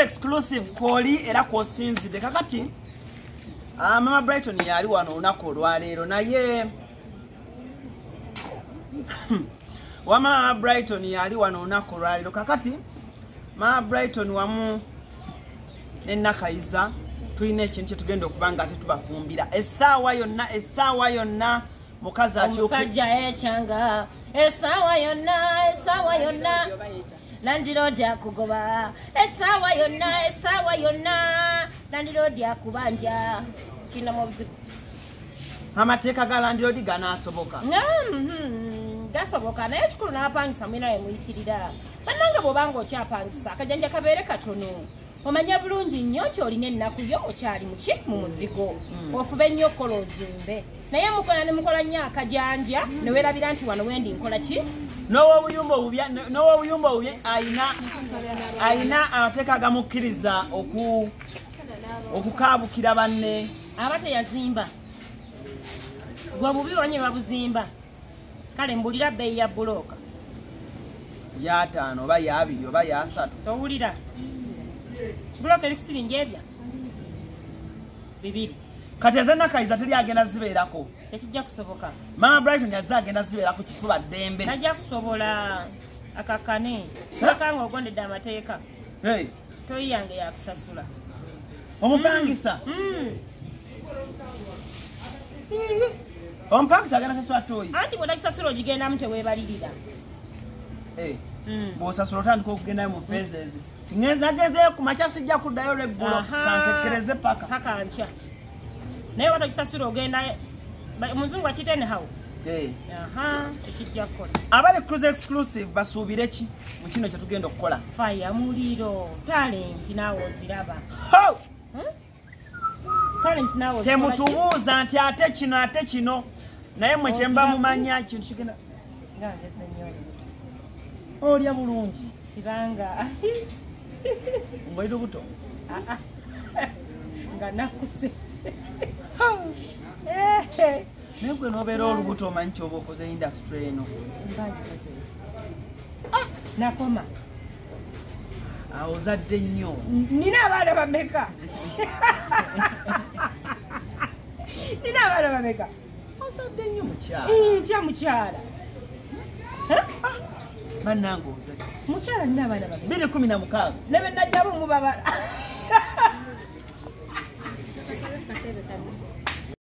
Exclusive kwoli era kwosinzidde. Kakati Mama Brighton yali wano olunaku olwaleero, naye wa Mama Brighton yali wano olunaku olwaleero. Kakati Mama Brighton wamu ne Nakayiza tulina ekintu kyetugenda okuba nga ate tubafumbira essaawa yonna, essaawa yonna. Mukazi akyuka omusajja ekyanga essaawa yonna, essaawa yonna landlord akugoba, essaawa yonna, essaawa yonna landlord akubanja. Kinamu obuzibu. Amateeka ga landlord ganaasoboka? Gasoboka, naye ekikulu n'apangisa mwina we muyitirira. Bannange, bw'obanga okyapangisa, akajanja kabeere katono. Omanya bulungi nnyo nti olina ennaku yo, okyali muki mu muzigo, ofube nnyo okukola ozimbe, naye mukola ne mukola nnyo akajanja ne weerabira nti wano wendi nkola ki. N'owobuyumba obubye ayina amateeka agamukkiriza okukaabukira banne. Aba teyazimba gwe bubi wanye babuzimba. Kale mbulira bbeeyi ya bulooka. Ya 5 oba ya 2 oba ya 3. Towulira, bulooka eri kusiringi ebya 2. Kati ezenakayiza teri agenda zibeerako. Tekijja kusoboka. Mama Brighton yazze agenda zibeerako kifuba ddembe. Tajja kusobola, akakane akanga ogondedde amateeka. Hey, toyi yange yakusasula. Omupangisa. Omupangisa agenda sasula toyi? Anti bw'otakisasula ogigendamu teweebalirira. Hey, bw'osasula otandika okugendayo mu phases. Ngenza ku makya, sijja kuddayo lweggulo, kankekkereze paka. Paka nkya, naye watokisasula ogenda omuzungu akiyita anyhow. Hey. Aha, tekijja kukola. Abali Cruise Exclusive basuubire ki mu kino kye tugenda okukola? Fire, muliro, talent naawe oziraba. Ho! Talent naawe ozikola ki? Temutubuuza nti ate kino ate kino, naye mwe kyemba Oziraba. mumanya kintu kigenda. Nga ngeze nnyo olubuto. Olya bulungi. Sibanga. Ng'oli lubuto? Ah, ah. Nga nakuse. Naye gwe n'obeera olubuto, omanyi kyoba okoze industry eno. Mba ngikoze. Nakoma. Awo ozadde nnyo. Nina abaana bameka? Nina abaana bameka? Ozadde nnyo, mukyala. Ntya mukyala? Bannange, ozadde. Mukyala, nina abaana bameka? 216. Ne be najjamu mubabala.